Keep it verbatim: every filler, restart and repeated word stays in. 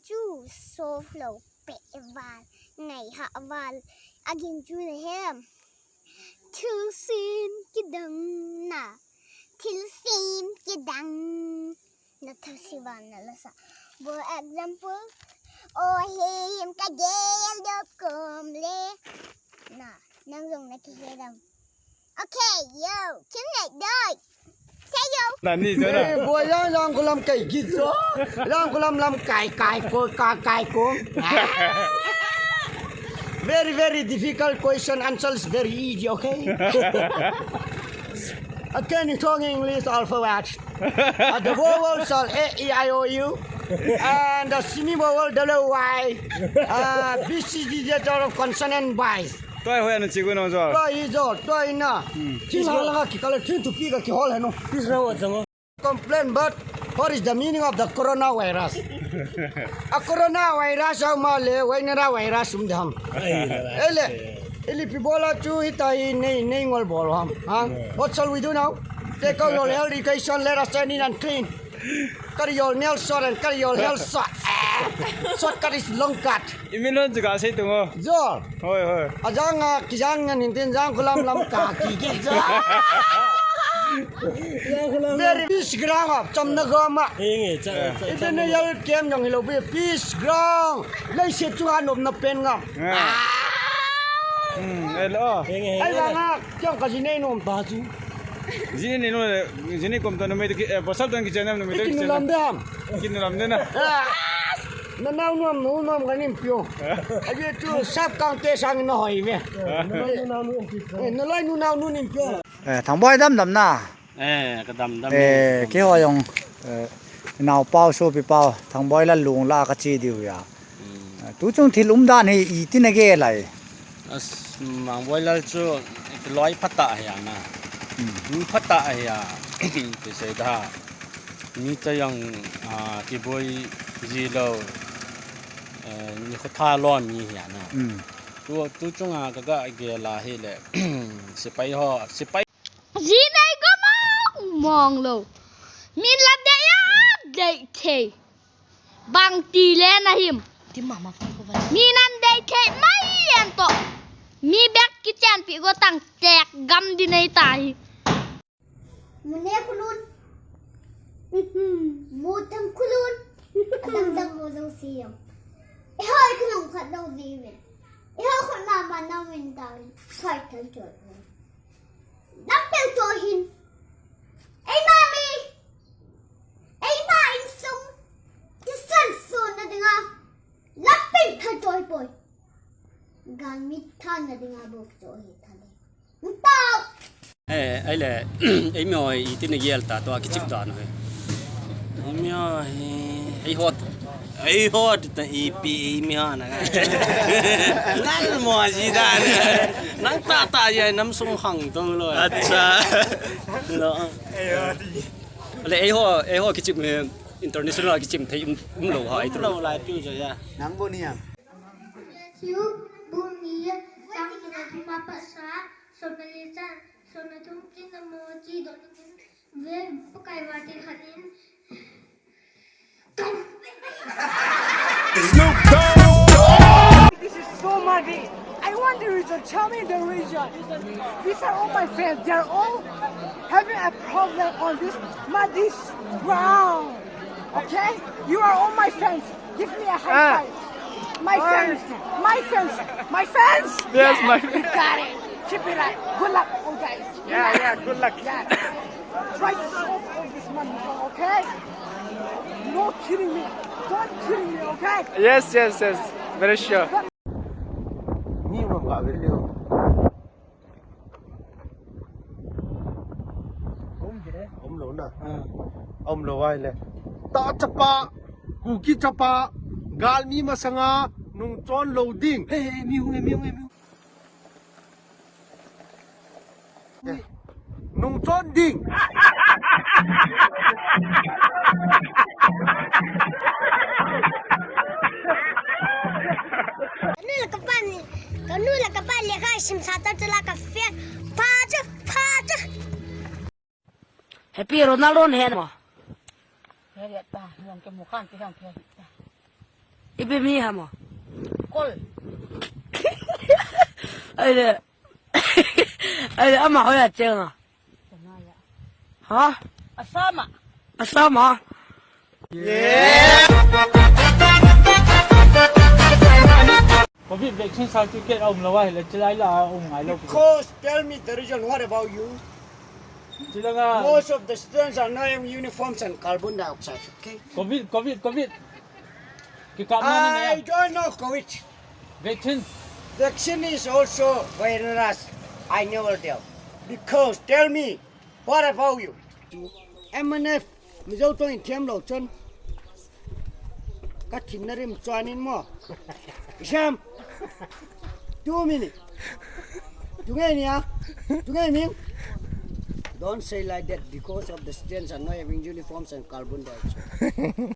Chu sof lou pe val, ngai ha val. Agin chu na hem. Thilsim kidang na. Thilsim kidang. Na thilsim val na la sa. For example, o him ka gel dop kom le. Na, nang jong na kihe dam. Okay, yo, kin le doi. Say yo. Nani jana. Eh, boy, yang, yang kulam kai git jo. Yang kulam lam kai, kai ko, ka, kai ko. Very, very difficult question. Answer is very easy, okay? Again, in strong English alphabet. Uh, the vowels are A, E, I, O, U. And the semi vowel W, Y. Uh, B, C, D, Z, all of consonant vowels. Tua hi hoi ana chi ko no jo. Tua hi jo, tua hi na. Hmm. Chin ha langa ki kala chin tu pi ka ki hol he no. Complain, but what is the meaning of the coronavirus? A coronavirus au ma le, wai na ra virus um dam. Ele, ili pi bola chu hita hi nei, nei ngol bol ham. Ha? Yeah. What shall we do now? Take out your health education, let us turn in and clean. Cut your nail short and cut your hair short. Eh, short cut is long cut. Imin lon juga sei tungo. Jol. Hoi, hoi. Ajang a, kijang a, nintin jang kulam lam ka, ki ki jang. Very peace ground a, chamna gam a. Henge, cha, cha, even a yal kem jong hilo be peace ground. Leiset chunga nopna pen ngam. Ah. Hmm, hello. Henge, henge. Ai jang a, kiang ka jinei nom ta chu. Jinei nom, jinei kom ta numei to ki, eh, pasal to kichen numei to kichen. Kinulam dam. Kinulam de na. Ah. Na nau nuam, nu nuam ka nim pio. Abi tu sap kang te sang na hoi ve. Eh, na lai nu nau nu nim pio. Eh, Thangboi dam dam na. Eh, ka dam dam. Eh, keiho jong, eh, naopa u sopi pa u, Thangboi la lung la ka chi diu ya. Hmm. Eh, tu chung thil umdan hi iti na gel ai. As, Mangboi Lal chu loi phatah ahi a na. Hmm. Mi phatah ahi a. Ti sei da. Mi cha jong, ah, kiboi ji lou. Eh, ni khotha lou mi ahi a na. Hmm. Tu, tu chunga ka ga gel a hile. Sepai ho, sepai. Jinei go mong mong lou. Min la dei a dei thei. Bang ti le na him. Ti mama pa ko ba. Mi nan dei thei mai en to. Mi bek kichenpi go tang tek gam di nei ta hi. Mune khulun. Mu tam khulun. Adam dam mo jong si yong. E hoi khulun khat dong ji min. E hoi khut mama na min ta. Hoi tan chot. Lam pel to hin. Ei mami. Ei ma insung. Kisan sun na dinga. Lam pel thal to hi poi. Gan mi than na dinga bok to hi thale. Ntau. Eh, ai le, ei mi hoi iti na gel ta to a kichip dan hoi. Ei mi hoi. Ei hot. Ei hot ta ipi ei mi hoi na. Lal mo ji dan. Nang ta ta ya nam sung hang to lo. Acha. Lo. Ei hot. Le ei ho, ei ho kichim, eh, international kichim thei um, um lo ha, ei tu. Um lo lai tu jo ya. Nang bo ni ya. Matthew, bung ni ya, chang sona thum a pat sa, sona li chan, sona thum kin na mo chi do ni kin, ve Pakai va te khat in. This is so muddy. I want the region. Tell me the region. These are all my friends. They are all having a problem on this muddy ground. Okay? You are all my friends. Give me a high five. My friends. My friends. My friends. Yes, my friends. You got it. Keep it up. Good luck, all guys. Yeah, yeah, good luck. Yeah. Try to solve all this money, okay? No kidding me. Don't kidding me, okay? Yes, yes, yes. Very sure. Ni mam ga vel leo. Om lo na. Om lo vai le. Ta chapa, Kuki chapa, galmi masanga nungchon lo ding. He, he, mi hu, mi hu, mi hu. Nungchon ding. Kanu le kapa ni, kanu le kapa lekha sim sa ta chula ka fe. Pa chu, pa chu. Happy Ronaldo ne mo. He ya ta, yang ke mo khan ke yang ke. Ipi mi ham o? Kol. Ai le. Ai le, ama hoiya cheng a? Ha? Assam a. Assam a? Covid vaccine certificate a um lou a, hile chilai la a um ngai lou. Because tell me the reason, what about you? Chilanga. Most of the students are not wearing uniforms and carbon dioxide, okay? Covid, Covid, Covid. Kikap na na I ya. Don't know Covid. Vaccine. Vaccine is also virus. I never tell. Because tell me, what about you? M N F, Mizo tong in thiam lou chun. Ka thin na rim chuan in mo. Isam. Two minute. Tunge nia. Tunge ming. Don't say like that because of the students are not having uniforms and carbon dioxide.